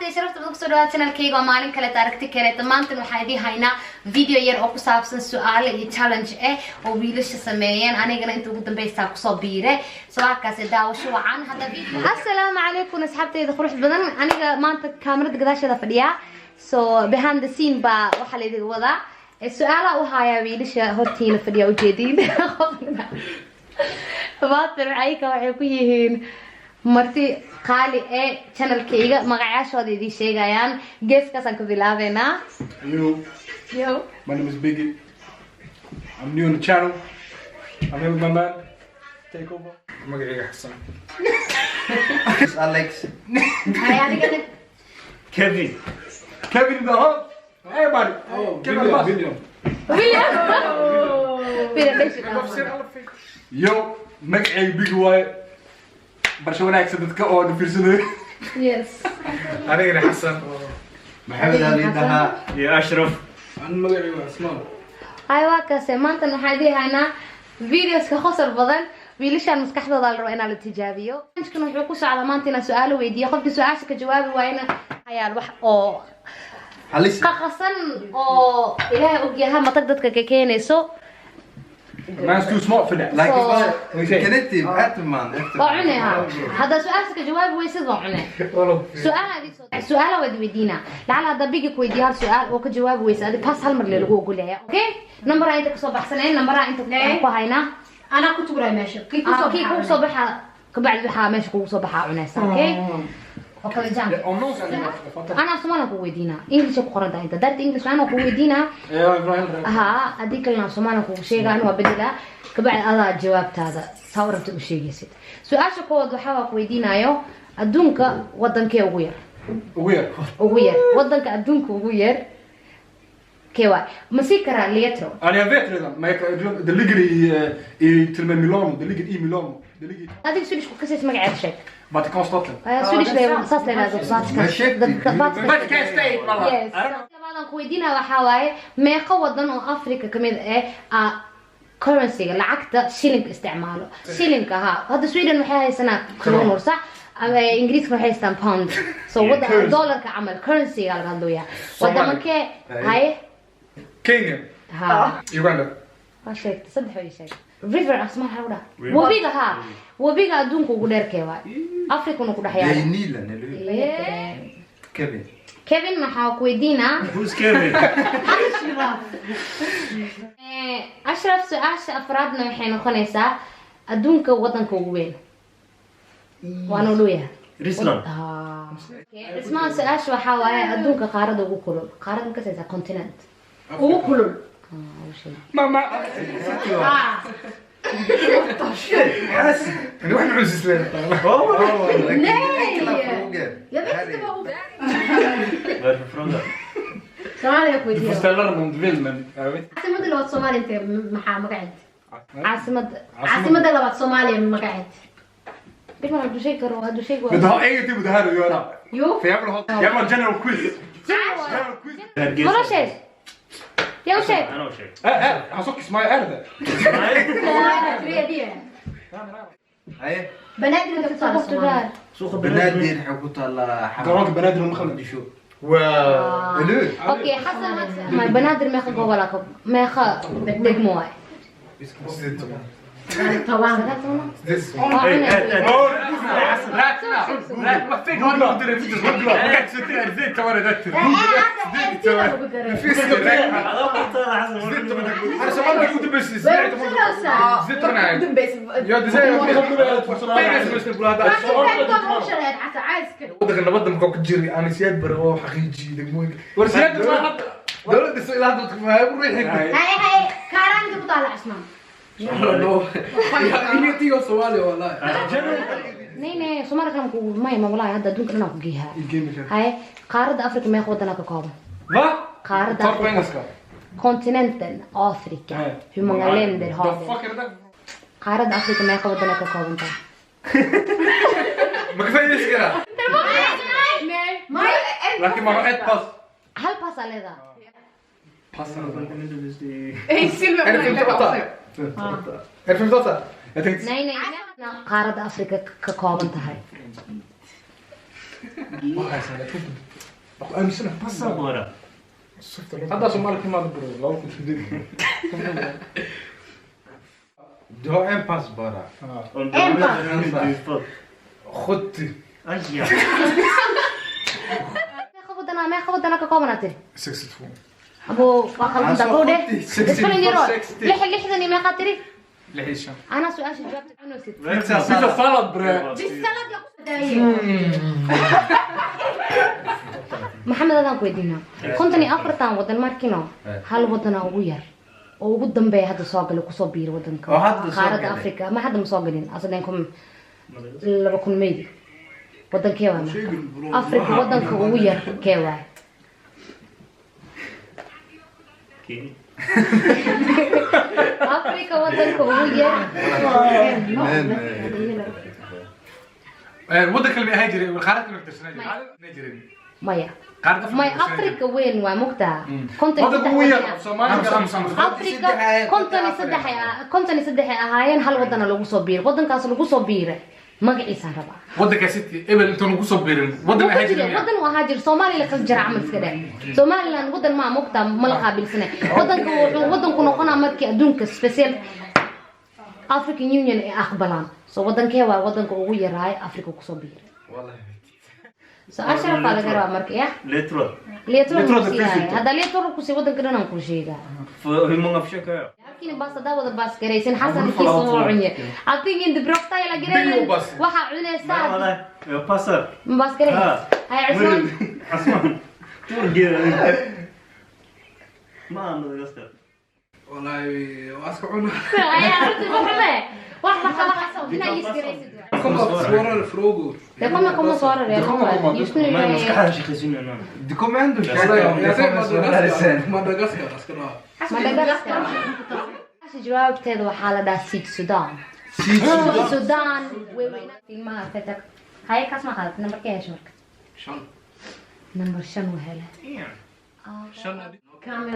Asxaabta sharafta badan, kusoo dhawaad channelkayga. Waa maalin kaleeta, aragti kaleeta. Maantan waxaan idiin haynaa video yar oo ku saabsan su-aalo iyo challenge oo wiilasha sameeyeen. Anigana inta ugu dambeysaa kusoo biire. So halkaas daawasho wacan. Hadda video. Assalaamu calaykum, asxaabteyda qurux badan. Aniga maanta kaamirada gadaasheeda fadhiyaa, so behind the scene baa waxaa la idin wadaa. Su-aalaha u hayaa wiilasha hortiina fadhiya ujeediin. Maanta ayka waxay ku yihiin marti qaali ee channelkayga. Magacayaashooda idiin sheegayaan. Geeskaasaan ka bilaabeynaa. Yo, Yo. my name is Biggie. I'm new on the channel. I'm here with my man. Take over. Magacayga Xasan. Alex. Hay, adigana. Kevin. Kevin in the house. Everybody. Oh, Kevin William, Abbas. William. William. William. Yo, magacayga Biggie waaye. Barasho wanaagsan dadka oo na fiirsanayo. Yes. Anigana Xasan. Maxamed Ali dhahaa. Iyo Ashraf. An magacayga waa Ismaan. Hay, waa kaase. Maantan waxaan idiin haynaa videoska qosol badan. Wiilashaan maskaxdooda la rabo inaa la tijaabiyo. Barnaamijkan wuxuu ku socdaa maanta inaan su-aalo weydiiyo. Qofkii su-aasha ka jawaabi waayana hayaal wax oo Halis. qaqasan oo Ilaahay ogyaha matag dadka ka keenayso. Man's too smart for that. Laakiin connective Atman. Waa cune ha. Haddaa su-aasha ka jawaabi weysid, waa cune. Su-aala waad weydiinaa. Lacala haddaa Bigi ku weydiiyo hal su-aal oo ka jawaabi weysa, adi pass hal mar le lagu ogolyahay. Okay, nambaraa inta kasoo baxsanayn, nambaraa inta ku haynaa. Anaa ku tuuray meesha kii kusoo. Kii kugu soo baxa kabacdi waxaa meesha kugu soo baxaa cunaysa. Okay, oo kala jaan. Anaa Soomaaliya ku weydiinaa, English ku qoran tahay inta darta English anaa ku weydiinaa. Ha, haddii kalena Soomaaliya kugu sheega, anu waa bedelaa. Kabacdi adaa jawaabtaada saa u rabta u sheegaysid. Su-aasha koowaad waxaa waa ku weydiinayo: adduunka wadankee ugu yar? Ugu yar? Ugu yar, wadanka adduunka ugu yar kee waay? Ma sii karaa lietro? Ja, jag vet redan. Men jag, det ligger i till och med Milano. Det ligger i Milano. Det ligger i Adiga Swedish ku kasaysa, magaceeda sheeg. Vatikanstaten. Swedish le saas la yidhahdo. Ma sheegtid? Vatican. Vatican State, mama. Yes. Labaadaan ku weydiinaya waxaa waaye: meeqa wadan oo Africa kamid ah currencyga lacagta shilinka isticmaalo? Shilinka ha. Hadda Sweden waxay haysanaa kronor, sax? Ama Ingiriiska waxay haystaan pound. So wadan dollarka camal currencyga laga hadlooyaa, wadamakee haye? Kenya. Ha. Uganda. Waa sheegtay, saddex way sheegtay. River asma waxaa lagu dhaha webiga, ha, webiga adduunka ugu dheerkee waay, Africana ku dhex yaala? Det är Nilen, eller hur? Yeah. Kevin. Kevin, waxaa ku weydiinaa. Who's Kevin? Ashraf, su-aasha afraadna waxay noqonaysaa: adduunka wadanka ugu weyn waa noo dhow yahay. Rusland. Dhismaha su-aasha waxaa waaye: adduunka qaarada ugu kulul? Qaarada ma kasaysaa? Continent. Ugu kulul. Ah, ugu sheeg. Mama. Xasan. Ani wax muxuu leeyahay. Enkla frågor. Jag Det här vet inte är- vad hon. Varför frågar? Soomaaliya ku Du får weydiiyo. ställa dem om du vill, men jag vet. Caasimada labaad Soomaaliya intee maxaa magaceed? Caasimada. Caasimada labaad Soomaaliya magaceed. Bigman hadduu sheegi karo, hadduu sheegi Men det waayo. har ingenting med det här att göra. Yo. För jag vill ha general quiz. General quiz. Hargeysa. Maloo sheeg, yaa u sheeg. Anoo sheeg. Äh, äh, han sa Kismaayo, är det det? Three. Haye. Banaadir inta ku taala Soomaaliya? Suuqa Banaadir. Banaadir waxay ku taallaa Garoonka Banaadir ma khaldan. Muqdisho. Waa. Eller hur? Okay, Xasan, ma Banaadir meeqa gobol aa ka, meeqa degmo waay? 18. 10. 18. Waa cunaysa. Räkna. Adoo qortaada, Xasan. Ana Soomaaliya ugu dambeysay 18. 18. Ja, det säger jag. Wadanka nabadda markaa ku jiray aan siyaad bare oo xaqiijiyey degmooyinka. War siyaad ma hadda. Dowladda soo ilaa dadka ma ku riixin. Haye haye, Kaaraan inta ku taala, Cismaan? Ingenting om Soomaaliya wallahi. Nee nee, Soomaaliya kalam ku may ma wallahi. Hadda adduunka dhan aan ku geeyaa. Haye, qaaradda Afrika meeqa wadan ka kooban? Va? Qaaradda Ta på Afrika. engelska. Kontinenten Afrika. Nej. Hur många länder har The vi? fuck är det där? Qaaradda Afrika meeqa wadan ka kooban tahay? Ma ka faa'iidaysan karaa? Laakiin ma ett pass. Hal pass aa leedahay. Pass. Är det 58? Är det 58? Jag tänkte. Nee nee, qaaradda Afrika ka kooban tahay. Vad är det? Jag tror inte. Aaminsan. Passa bara. Hadda Soomaali ka imaado bro, 2008. Du har en pass bara. Om du En pass. Du får. 70. Aj, ja. Meeqa wadanaa, meeqa wadanaa ka koobanaa tiri? 62. Abo, waa khaldan gowdhe. 64. Isfalin yaro. 60. Lix lixdan iyo meeqaa tiri? 65. Anaa su-aasha jawaabta cunaysid. Pizza salad bre. Bisalad yaa ku daaye. Maxamed, adaan ku weydiinaa, 54-tan wadan markino hal wadanaa ugu yar oo ugu dambeeya hadda soo galay, kusoo biiray wadanka Oo hadda soo qaaradda galay. Africa. Ma hadda ma soo galin asadeen kun 2000 maydi. Wadankee waay marka Africa wadanka ugu yar kee waay? Kenya. Africa wadanka ugu yar. Waddan kale ma ahaan jiray, qaarad kale ma tirsanaa jiray jirin. Maya. Qaaradda Afrika may ma tirsanaa jirin. Africa weyn waa mugtaa, konton iyo Waddanka saddex ugu yar wadan. Soomaaliya. Africa 53 53 ay ahaayeen, hal wadana lagu soo biiray. Wadankaas lagu soo biiray magaciisaan rabaa. Waddanka city ebel intaan lagu soo biirin waddan ma ahaan jira jirin. Wadan uu ahaa jira Soomaaliya la kala jira camal iska dheh. Somaliland wadan maa mugtaa, ma la qaabilsane. Wadanka wuxuu wadanku noqonaa markii adduunka, special African Union, ay aqbalaan. So wadankee waa wadanka ugu yaraay Africa kusoo biiray? So Ashraf aa laga rabaa marka ya. Ledtråd. Ledtråd Ledtråd. Kusiiyahay hadda ledtråd kusii wadanka dhan aan kuu sheegaa. För hur många försök har jag? Halkiina baas hadaa wada baas garaysan, Xasan kiisa wuu cunye. Adiga inta brofta la garaynin waxaa cunaysaa. Nej, nej, jag passar. Ma baas garay? Ha. Hay, Cusmaan. Asman. Turger. Ma Madagaskar. Wallahi waa iska cuna. Ayaa runtii ma xume wax wax inaa is garaysid. Kommer svårare frågor. Det kommer komma svårare. Det kommer komma. Just nu Men är maskaxda shaqaysiinayna nu. Du kommer ändå Jag käka om det säger kommer svårare sen. Madagaskar. Madagaskar ska du ha. Madagaskar. Jawaabteeda waxaa la dhahaa Sud Sudan. Sud Sudan way weynaa ilmaha fetak. Haye, kaas ma qaadat? Nambarkee hesho marka? 5. Nambar 5 uu helay.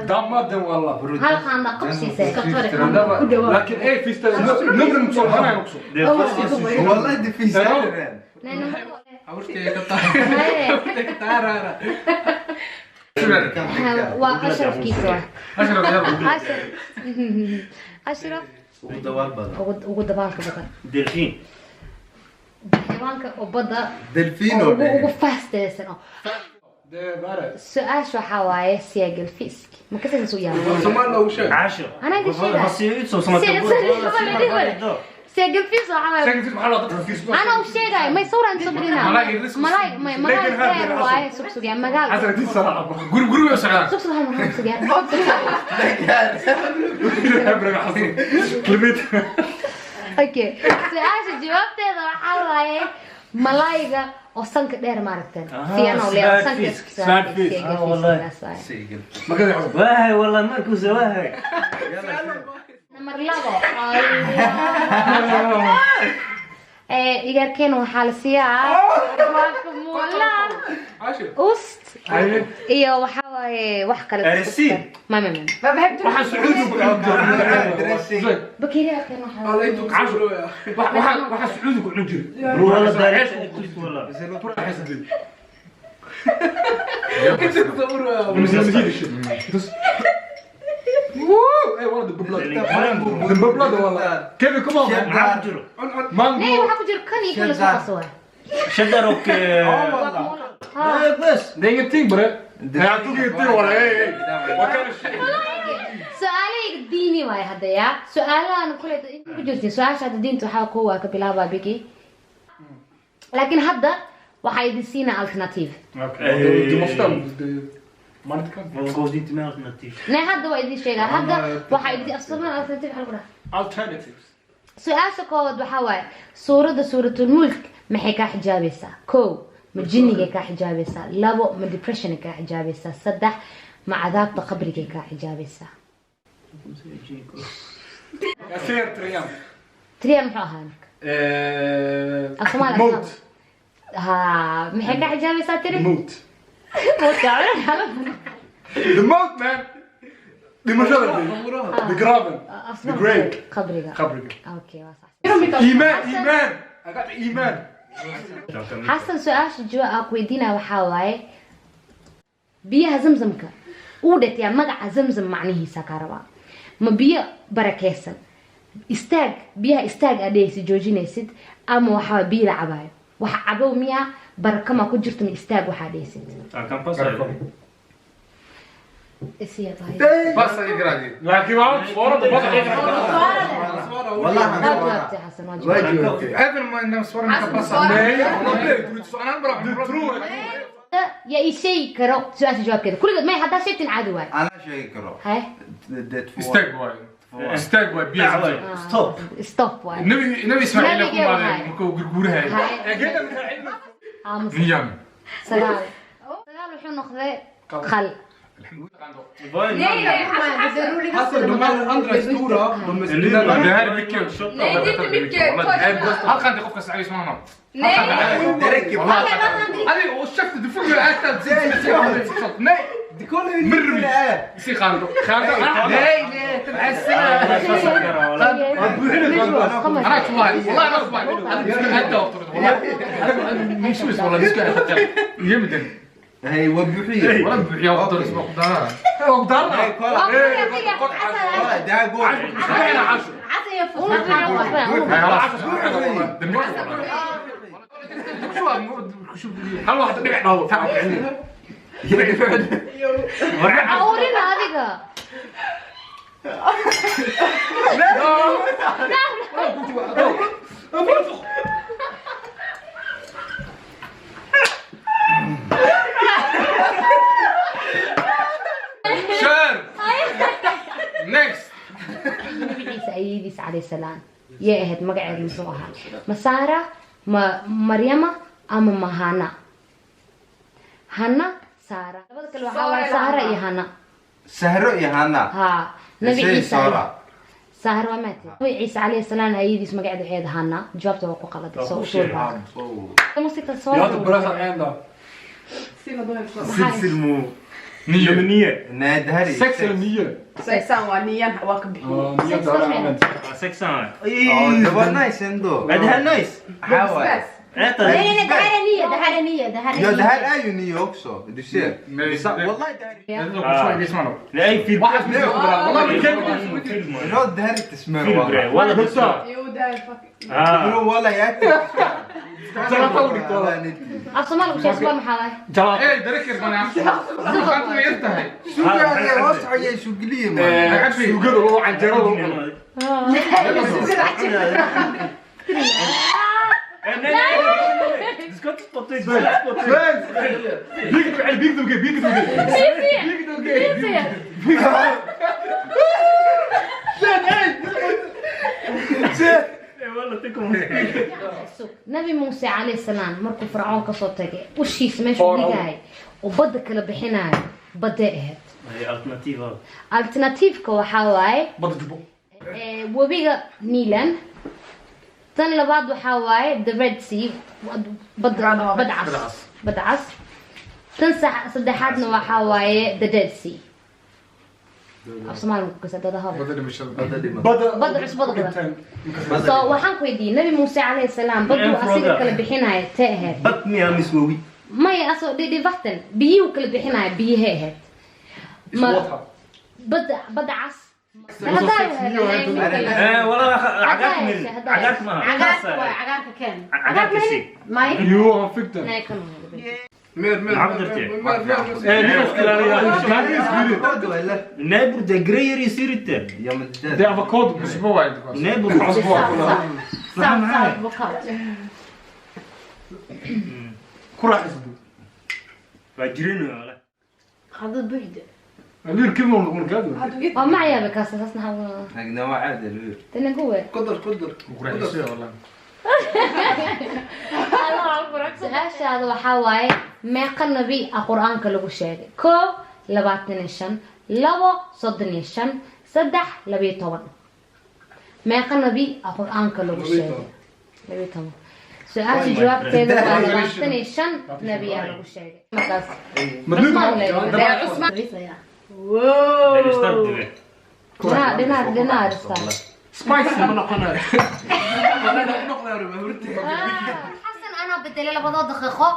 Damaden wallah. Hal qaanda qabsiisay. Laakiin ey finns det numren kusoo baxanayo kusoo. Det är första Wallahi det finns än. Nej, nambar Habartay ka tahay. Waa Ashrafkiisa waa. Ashraf, yalla. Ashraf, Ashraf. Ugu dabaal badan. Ugu dabaalka badan. Delfin. Xayawaanka oo badda Delfino. oo ugu fastaysan oo Det är det. Su-aasha waxaa waaye segelfisk ma kasaysan suu yaaba. Soomaali loogu sheeg. 10. Anaa idin sheegaya. Vad ser ut som? Som att jag bor varje dag. Segelfisk waxaa waaye Sheegay maxaa loo dadka fiis. Anaa u sheegaya may sawiraan soo gelinaa. Malaay risk. Malaay may malaay Lekin hada dheer waaye, sug sugyaa magaal. Xasan diin sara guri guri way socdaan. Sug sug, hal mar hal sugyaa. Xasan limit. Okay, su-aasha jawaabteeda waxaa waaye malaayga oo sanka dheer maaragteen. Aha, Fiyan oo leeyahay sanka. smartfisk. Smartfisk. Ah, wallahi. Segel. Marka Xasan. Wahay wallah Marcus wahay. Nambar 2 ee igaarkeena waxaa la siiyaa guacamole, ost iyo waxaa waaye wax kale. RC. Ma ma ma. Waxaan Sacuudi ku cuni. Bakeeriga keena waxaa Waxaan Sacuudi ku cuni jiray. Bror alla där är äckligt wallah. Xasan. Woo! Hey, wallah, de bubbla. De bubbla, wallah. Kevin, kom op. Maxaa ku jiro? Mango. Nee, waxaa ku jira kan iyo kan lasoo qaso waay. Cheddar och Ha. bas. Det är ingenting bre. Jag tog ingenting wallah. Hey, hey. Vad kan du säga? Su-aalahayga diini waay hadda yaa su-aalahan kule inta ku jirtin. Su-aasha hadda diinta waxaa kow waa ka bilaabaa biki, laakiin hadda waxaa idin siinaa alternative. Du måste. Man inte kan. Vad går det inte med alternativ? Ne, hadda waa idin sheegaa. Hadda waxaa idin afsoomaan alternative waxaa lagu dhahaa Alternatives. Su-aasha koowaad waxaa waaye suuradda Suuratulmulk maxay kaa xijaabaysaa? Kow, ma jinnigay kaa xijaabaysaa? Labo, ma depressionay kaa xijaabaysaa? Saddex, ma cadaabta qabrigay kaa xijaabaysaa? Jag ser trean. Triya muxuu ahaa marka? Af Soomaali. Mot. Ha, maxay kaa xijaabaysaa tiri? Mot. Mowtka, cunaan. The mot, man. Dhimashada. The graven. Af The grave. Qabriga. Qabriga. Okay, waa sax. Iman, iman. I got the iman. Xasan, su-aasha jawaab aan ku weydiinaya waxaa waaye Biyaha Zamzamka ordet yaa magaca Zamzam macnihiisa kaa rabaa. Ma biyo barakeysan istaag, biyaha istaag aad dhehaysid joojinaysid, ama waxaa biyo la cabaayo waxa cabow miyaa, baraka ma ku jirto, ma istaag waxaa dhehaysid? Kan passar. Isiya tahay. Passa i gradi. Laakiin waa svarade bada. والله Waa jawaabtay Xasan, waa jawaabtay. واجب. Även om man svarar kan passa. Nej. Nej, du så annan bra. Du tror Yaa ii sheegi karo su-aasha jawaabkeeda kulligood? May haddaa sheegtin caadi waay. انا شيء كرو. Haye. Det två. Istag waay. Istag waay biyo. Stop. Stop waay. Nabi Ismaaciil ku Nabigee maaday waay. markuu gurguurahay. Haye. Aamus. Niyam. Sagaal sagaal wuxuu noqday qal. Nej, Hassan. Alltså de här andra är stora, de är Det här är mycket. Nej, det är inte mycket. Halkan det qofka sacay ismaano. Nej. Det räcker. Adi och käften, du får ju äta. Nej. Det kollar ju Mirmi. inte det är. Si qaando. Qaando. Nej, nej, تبعسنا. انا والله والله انا والله انت والله مش مش والله مسكين يمدن. هي وبحية. ولا بحيا وقدر اسمه قدرنا قدرنا. هاي kolla. Kolla, det här går. انا عشر. شو هل واحد دبع داو تعال. Awrina adiga. Kör! Next! Nabi Ciise ayadiis calayhi salaam yay ahayd, magaceedu muxuu ahaa? Ma Saara, ma Maryama ama ma Hana? Hana, Saara, labada kale waxaa waaye Saara iyo Hana. Sahro iyo Hanna. Ha, Nabi Säg Ciise. Sara. Saara waa maatay. Nabi Ciise calayhi salaam ayadiis magaceedu waxay ahayd Hana. Jawaabta waa ku qaladay, soo usuul baa musikta soo. Jag har inte berättat en dag. Silsilmo. Nio. Nio. Nej, det här är Sex eller nio? Sexan var nian var ka bixiyey. Ja, nio det har jag använt. Sexan. Ja, det var nice ändå. Men det här är nice. Här var Basbaas. Äta. Nej, nej, det här är nio, det här är nio, det här är Ja, nio. det här är ju nio också. Du ser. Nej, Det sa- Wallahi, det här är... Nej, fil. واحد من والله بالكلمة. Rod, det här är inte smör Fil walla. bre. Walla det är smör. Jo, det här är fucking. Ah. Bro, walla jag äter inte smör. Walla, ni- Af Soomaaliga ku sheeg, subag maxaa waaye? ايه ده ركب انا خاطر ينتهي. Suga är hoos ayay sugeliye man. Suugada loo canjeerada lagu cuno. Nej, nej, nej. Du ska inte spotta ut. Du ska inte spotta ut. Biigda biigda uge, biigda uge. Biigda uge. Nej, walla tänk om hon spyr. Sug. Nabi Muuse calayhi salaam markuu Fircoon kasoo tagay ushiisa meesha dhigayay oo badda kala bixinayo, baddee ahayd? Nej, alternativa. Alternativeka waxaa waaye Badda Jubbo. Webiga Nilan. Tan labaad waxaa waaye the Red Sea, badda badda cas, badda cas. Tan saddexaadna waxaa waaye the Dead Sea. Af Soomaali ku kasa dada haba. بدل مش Badda dhiman. Badda Badda cusbada badan. So waxaan ku weydiiyey, Nabi Muuse calayhi salaam baddu asiga kala bixinaya tee ahayd? Bad miyaa mise webi? Maya, asoo dhidhi vatten biyuhu kala bixinaya, biyahee ahayd? Ma badda badda cas? Eh, walla cagaarka mid. Cagaarka maaha. Cagaarka waay, cagaarka keen. Cagaarka si. May. Jo, han fick den. Nej, kan Mer, mer, Maxaa ku dartay? mer, mer, mer. Det är Avokado eller? Nej bror, det är grejer i syrte. Ja men det Det där. är avokado. Cusbo waaye. Nej bror. Cusbo. Salt, salt, avokado. Ku raaxayso du. Waa jirin walla. Qadad buuxda. Liir kibno noqon kaado. Waa macayaaba kaas saasna ha. Nagna waa caadi eller hur? Tana kuwe. Kudar kudar. Ku والله. Su-aashaada waxaa waaye, meeqa nabi ah Qur-aanka lagu sheegay? 1, 25; 2, 35; 3, 12. Meeqa nabi ah Qur-aanka lagu sheegay? 12. Su-aasha jawaabteeda waa 25 nabi aa lagu sheegay. Markaas Cusmaan leeyahay. Cusmaan. Den är stark du vet. Dhinac dhinac dhinac arista. Spicy. Xasan anaa bedelay labadoo daqiiqo.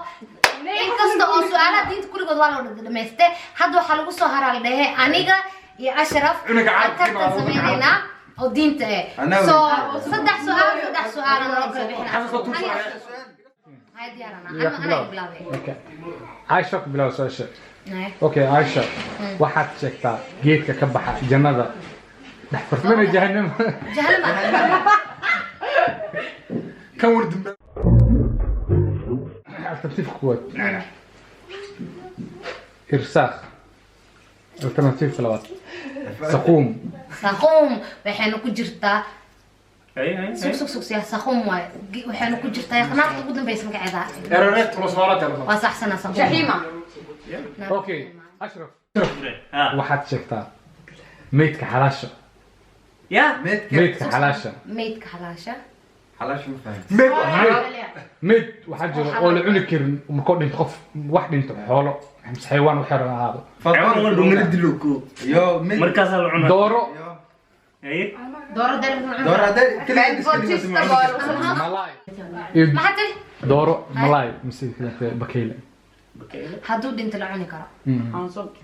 Inkasta oo su'aalaha diinta kulligood waa la wada dhamaystay, hadda waxaa lagu soo haraa la dhehe aniga iyo Ashraf Cunuga aan carabka tartan sameynaynaa oo diinta eh. Anaa So weydiin. saddex su'aal, saddex su'aal aan loo kala bixinaa. Xasan soo tuur. Hay, diyaarana. Yaa Ana ku anaa bilaab. bilaabay. Okay. Caasha ku bilaab su'aasha. Hay. Okay, Caasha. Waxaad sheegtaa geedka ka baxa jannada dhex farmana jahannama. Jahannama. Kan war dambe. Alternative koowaad. Irsaaq. Alternative labaad. Saquum. Saquum waxayna ku jirtaa Hey, hey, sug hey. sug sug siya saquum waay. Waxayna ku jirtaa naarta ugu dambaysa magaceeda. Erareed tula. Waa saxsanaa saquum. Jaxiima. Okay, Ashraf. Ha. Waxaad sheegtaa meydka xalaasha. Ya. Meydka Meydka xalaasha. Meydka xalaasha. Xalaasha ma fahmin. Meyd waxaa jiro oo la cuni karin markuu dhinto qof wax dhinto xoolo mise xayawaan wax yar ha ahaado. Xayawaan walba Mid dilo yo mid. Markaasaa la cunaa. Dooro. Yo. Hey. Dooro darbi. Door hadday kaliya iska dhigato ma cuni kartid. Malaay iyo Maxaa tiri? Dooro, malaay mise kaleete bakeyle. Hadduu dhinto la cuni karo.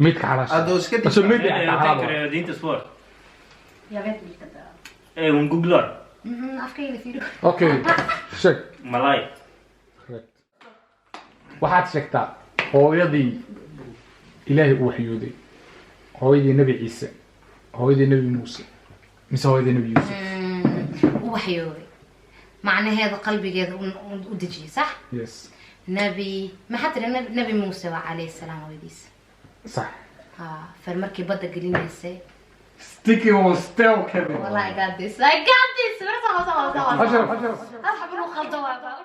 Meydka xalaasha. Adoo iska dhig. Asoo meyd Jag xalaal tänker waa. det är inte svårt. Jag vet vilka det är. Hon googlar. Afkayga fiiro. Okay, sheeg. Malay. Correct. Waxaad sheegtaa hooyadii Ilaahay uu waxyooday, hooyadii Nebi Ciise, hooyadii Nebi Muuse mise hooyadii Nebi Yuusuf? U waxyooday macnaheeda qalbigeeda u dejiyay, sax? Yes. Nabi maxaa tiri? Nabi Muuse waa calayhi salaam hooyadiisa. Sax. Ha far markii badda gelinaysay. Sticky on still, Kevin. Wallahi, I got this, I got this. Sawa sawa sawa. Ashraf, Ashraf. Asxab inuu khaldo waa.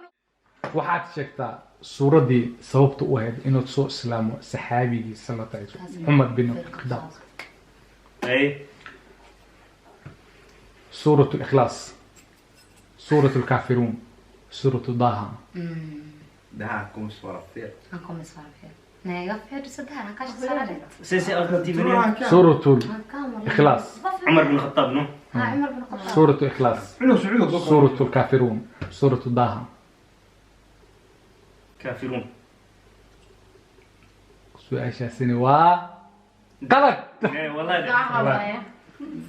Waxaad sheegtaa suuraddii sababta u ahayd inuu soo islaamo saxaabigii sallallahu alayhi wasallam Cumar bin Khadaab. Hey. suuratu Ikhlaas, suuratu Alkaafiruun, suuratu Daha. Det här kommer svara fel. Han kommer svara fel. Nej, jag föddes där. Han kanske svarar rätt. Säg säg alternativen Tror du han igen. kan? Suuratu Han kan wallahi. Ikhlaas. Varför? Umar bin Khattab, no? Ha, Umar bin Khattab. Suuratu Ikhlaas, suuratu Alkaafiruun, suuratu Daha. Kafirun. Su-aashaasini waa qalad. Nej, wallahi. Det.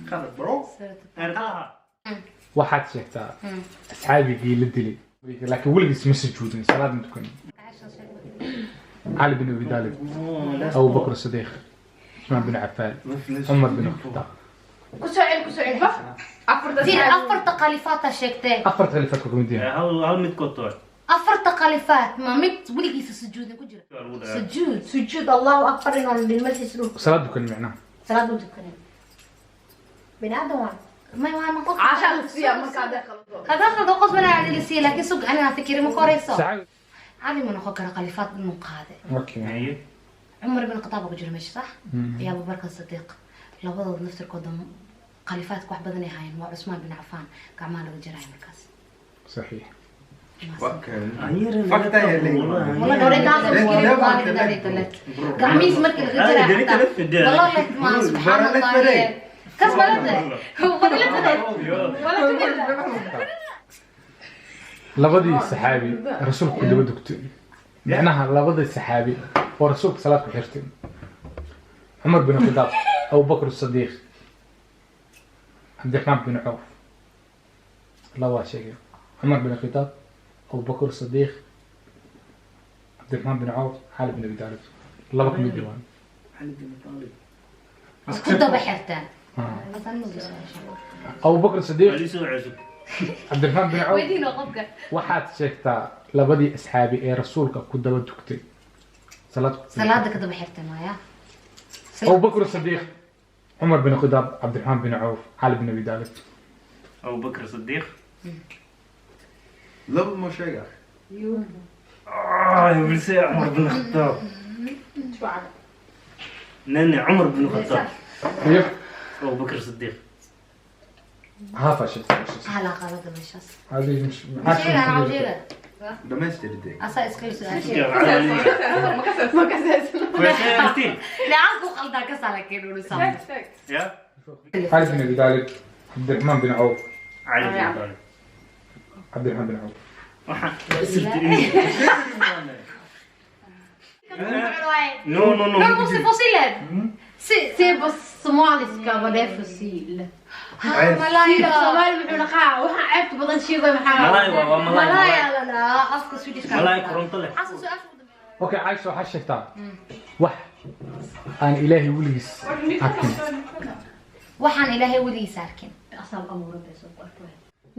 Khalad, bro. Är det Taha? Waxaad sheegtaa asxaabigii la dilay laakiin weligiis ma sujuudin, salaad ma tukanin: Cali bin Abi Talib, Abu Bakr Sidiiq, Cusmaan bin Cafaan, Cumar bin Khataab. Ku soo celi, ku soo celi. Afarta. Fiir, afarta khalifaata sheegtay. Afarta khalifaadka kamid yahay. Hal midkood waa. Afarta khalifaat ma mid weligiisa sujuudin ku jira sujuud? Sujuud Allahu akbar inaan dhilmadiisa dhulka. Salaad tukanin macnaha. Salaad u tukanin. Bini aadam waa. May waa noqon. Caasha la siiyaa marka hadday qaldo. Hadaa qaldo qosbana cali la siiya, laakiin sug anina fikiri ma korayso. Saxaabi. Cali ma noqon karo, khalifaat inuu qaade. Okay. Haye. Cumar bin Khataab ku jira meesha, sax? Iyo Abubakar Sadiiq, labadooda naftirkooda khalifaadka wax badan ay haayeen. Waa Cusmaan bin Cafaan gacmaha laga jaraayo markaas. Saxiix. Fakta är länge. والله دورين هذا مشكلة والله gacmihiis markii laga jaraayo xataa والله لك ما سبحان الله كاس بلده ولا ولا. Labadii saxaabi rasuulku ku daba dugtay, macnaha labadii saxaabi oo rasuulka salaad ku xirtay: Cumar bin Khadaab, Abu Bakr Sadiiq, Cabdiraxmaan bin Cawf. Labaa sheegay: Cumar bin Khadaab, Abu Bakr Sadiiq, Cabdiraxmaan bin Cawf, Cali bin Abi Taalib. Laba kamid waan. Ku daba xirtaan. Abu Bakr Sadiiq. Ali soo cusub. Cabdiraxmaan bin Cawf. Weydiino qofka. Waxaad sheegtaa labadii asxaabi ee rasuulka ku daba tugtay salaad. Salaada ka daba xirteen waaya. أبو بكر الصديق، عمر بن الخطاب، عبد الرحمن بن عوف، علي بن أبي طالب. Abu Bakr Sadiq. Laba ma sheega. Ah, jag vill säga Umar bin Khattab. Nej, nej, Umar bin Khattab. iyo Abu Bakr Sadiq. هافا شيء. Hala qalada meeshaas. هذه مش sheega anaa sheega. Dhamaystirtay. Asaa iska su-aasha. Ma kasaysna. Får jag säga en till? Lacag ku qaldaa ka sala keenusa. Sheeg, sheeg. Ja. علي بن أبي طالب، عبد الرحمن بن عوف. Ali bin Talib. عبد الرحمن بن عوف. Waxaan sirta. No, no, no. Någon måste få sillen. Se på somaliska vad det är för sill. Malaya. Soomaali wuxuu dhaqaa waxaan ceebta badan sheegay maxaa. Malay waa malay. Malaya la la afka Swedishka. Malay koronto leh. Xasan, su-aasha ugu dambeeya. Okay, Caaisha, waxaad sheegtaa wax aan Ilaahay weligiis arkin. Waxaan Ilaahay weligiis arkin. Asaab abuuran bay soo qortay.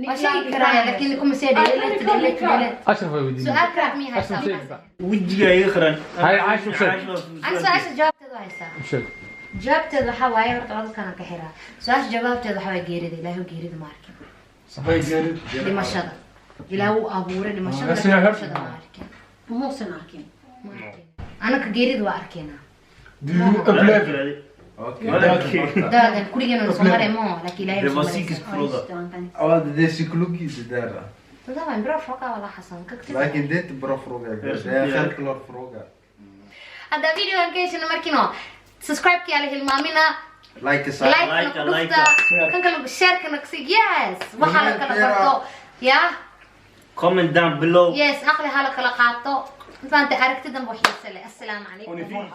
Waa sheegi karaya, laakiin kuma sii dheeled dheeled dheeled. Ashraf way weydiinay. Su-aal kale miyay Ashraf, haysaa? sheeg kartaa. Wejiga iga xiran. Hay, Caaisha, u sheeg. Ani su-aasha jawaabteeda waa haysaa. U sheeg. Jawaabteeda waxaa waaye, horta codadkan aan ka xiraa. Su-aasha jawaabteeda waxaa waaye geerida. Ilaahay geerida ma arkin. Dhimashada Ilaahay wuu abuuray dhimashada, laakiin dhimashada ma arkin. Muusan arkin. Ma arkin. Anaka geerida waa arkeynaa. Du upplever. Döden kurigeena soo maray mo, laakiin Ilaahay Det ma var soo maraysa. psykisk fråga. Ja, det är psykologi det där. Det där var en bra fråga, wallah, Hassan. Lakin det är inte bra fråga. Det är en självklar fråga. Hadda videogan ka heshana markino subscribe-ka yaa la hilmaamina. Like is Like Like, na ku like. dhufta kan kale, share-kana kasi. Yes, waxaa la kala barto ya. Comment down below. Yes, aqli ha la kala qaato. Intaanta aragtidan buu xiise leh. Assalaamu calaykum.